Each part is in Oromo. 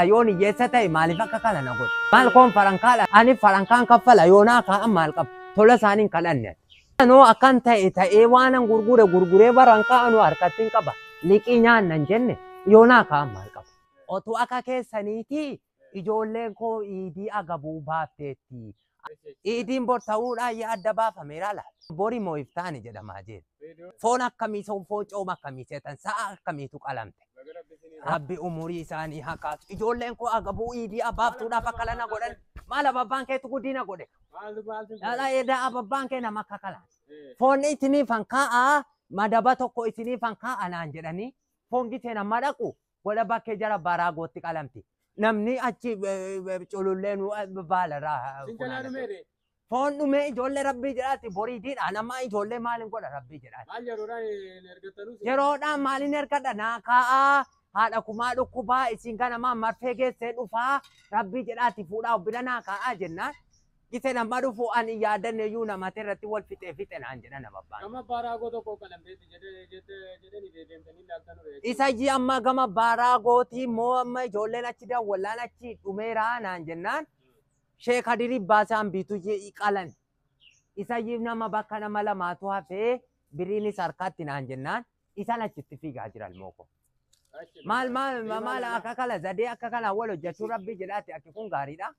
Yoon hiyyeessa ta'e maaliif akka kana na godhu? Maal koon farankaadha? Ani farankaan kaffala yoonaa kaa'an maal qaba? Tola isaanii hin kadhanne. Anoo akkan ta'e ta'ee waanan gurgure gurguree barankaa anuu harkatti hin qaba. Liqii nyaanna hin jenne yoonaa kaa'an maal qaba? Otuu akka keessaniiti ijoolleen koo iidii agabuu baafteetti. Iidiin bor ta'uudhaan adda baafameera laata? Bori moo iftaani jedhamaa jira. Foon akkamii foon cooma akkamii seetan sa'a akkamiitu qalamte? Rabbi umurii isaanii haa kaasu. Ijoolleen koo agabuu iidii abaaftuudhaaf akka lana godhan. Maal ababbaan keetu guddina godhe? Dhala edaa ababbaan kee nama akka kalaati. Foon isiniifan kaa'aa madaba tokko isiniifan kaa'a naan jedhanii foon giseen amma dhaqu godha bakkee jara baraa gootti qalamti. Namni achi culullee nu baalarraa funaanate. Foon dhumee ijoollee rabbii jedhaati borii diidhaan amma ijoollee maaliin godha rabbii jedhaati. Maal yeroodhaan hin ergattanus? Yeroodhaan maaliin ergadha naa kaa'aa haadha kumaa dhukkubaa isin ganamaa marfee geessee dhufaa rabbii jedhaati fuudhaa bira naa kaa'aa jennaan. Gisee nama dhufu ani yaadanne iyyuu namatti irratti wal fixee fixe naan jedha nama abbaan. Gama baaraagoo tokko qalamteetti jedhanii deemtanii ilaaltan ture. Isa ji amma gama baaraagootii immoo amma ijoolleen achi dawwallaan achi dhumeeraa naan jennaan. Sheek Hadirii baasaan biitu qalan. Isa ji nama bakka nama lamaatu hafee biriinis harkatti naan jennaan isaan achitti fiigaa jiran mooko. Maal maal maal akka kana zadee akka kana wal hojjechuu rabbii jedhaati akki kun gaariidha.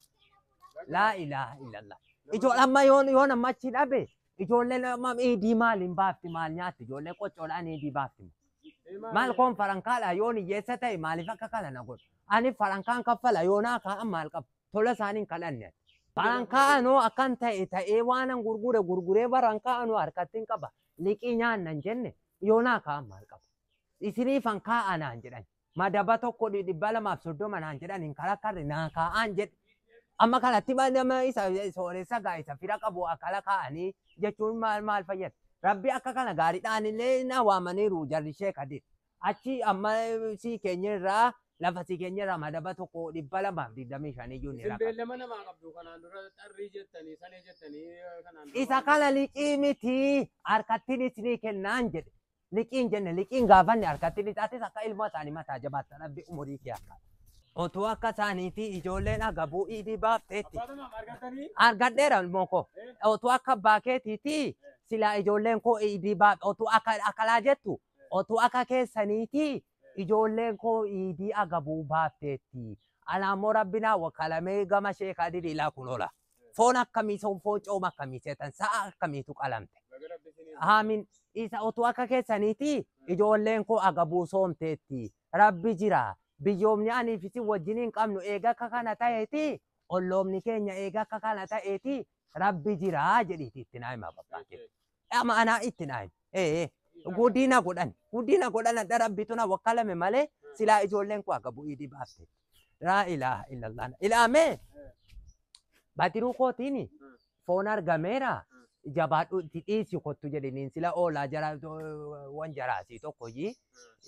Laa ilaaha illallah. Ijoollee amma yoon yoon amma achi dhabe ijoolleen amma iidii maaliin baafti maal nyaatti ijoolleen qoccoodhaan iidii baafti. Maal koon farankaadha yoon hiyyeessa ta'e maaliif akka kana na godhu? Ani farankaan kaffala yoonaa kaa'an maal qaba? Tola isaanii hin kadhanne. Farankaa anoo akkan ta'e ta'ee waanan gurgure gurguree barankaa anuu harkatti hin qaba. Liqii nyaanna hin jenne yoonaa kaa'an maal qaba? Isiniifan kaa'a naan jedhan. Madaba tokko 230 naan jedhan hin karakkarre naa kaa'aan jedhe. Amma kanatti nama isa sooressa gaa isa fira qabu akkala kaa'anii jechuun maal maal fayyada? Rabbi akka kana gaariidhaan illee na waamaniiru jarri Sheek Hadir. Achi amma sii keenya irraa lafa sii keenya irraa madaba tokko 225 iyyuu ni Isin raqa. beellama namaa qabdu kanaan dura xarrii jettanii sanee jettanii kanaan dura. Isa kana liqii miti harkattiin isinii kennaan jedhe. Liqiin jenne liqiin gaafanne harkattiin isaatis akka ilmoo isaanii mataa jabaata rabbi umurii kee akka. Otuu akka isaaniitii ijoolleen agabuu iidii baafteetti. Abbaa tamaam argattanii? Argadheera ilmoo koo. Otuu akka abbaa keetiitii silaa ijoolleen koo iidii baaf otuu akka akkalaa jettu otuu akka keessaniitii ijoolleen koo iidii agabuu baafteetti. Alaammoo rabbinaa wakkalamee gama Sheek Hadirii laa kun oola. Foon akkamii foon cooma akkamii seetan sa'a akkamiitu qalamte. Baga rabbi isinii. Aamin isa otuu akka keessaniitii ijoolleen koo agabuu soomteetti. Rabbi jira. Biyyoomni anii fi isin wajjin hin qabnu eega akka kana ta'eeti olloomni keenya eega akka kana ta'eeti rabbi jira jedhiiti itti naa hima abbaan kee. Amma anaa itti naa hima. Ee guddina godhan guddina godhan adda rabbitu na wakkalame malee silaa ijoolleen koo agabuu iidii baafte. Laa ilaaha illallah. Ilaamee batiruu kootiin foon argameera. Jabaadhu itti dhiisi kottu jedhiniin sila oolaa jara wan jaraasii tokko yi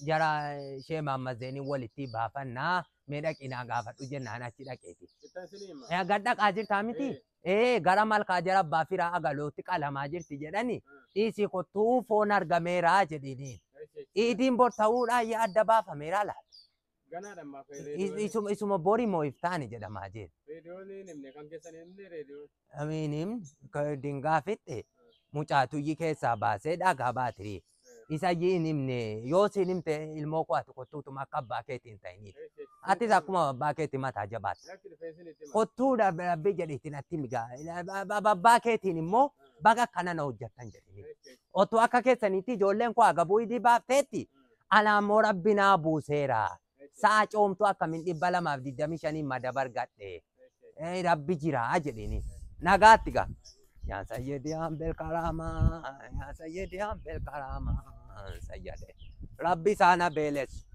jara ishee maammazeeniin walitti baafannaa mee dhaqinaa gaafadhu jennaan achi dhaqeeti. Ittan isinii hima. Gad dhaqaa jirtaa miti? Ee gara malkaa jara abbaa firaa agalootti qalamaa jirti jedhani dhiisi kottuu foon argameeraa jedhiniin. Iidiin bor ta'uudhaan adda baafameera laata? Ganaadha ammaa Isuma isuma bori moo iftaani jedhamaa jira. Reediyoon hin himne kan keessan hin himne reediyoon. Amiin dingaa fixxe mucaatuyyi keessaa baasee dhagaa baatirii. Isa hin himne yoo siin himte ilmoo koo ati kottuutuma akka abbaa keetii hin ta'iniif. Atis akkuma abbaa keetii mataa jabaatta. Lakki dhufee isinitti hima. Kottuu rabbii jedhiitiin atti migaa abbaa keetiin immoo baga akkana na hojjettan jedhini. Otoo akka keessaniitti ijoolleen koo agabuu idii baafteetti alaammoo rabbi naa buuseera. Sa'a coomtuu akkamiin 225 madaba argadhe. Rabbi jira jedhini. Nagaatti gaa. Yaa sayyidi hambel karaamaa yaa sayyidi hambel karaamaa sayyade. Rabbi isaana beelessu.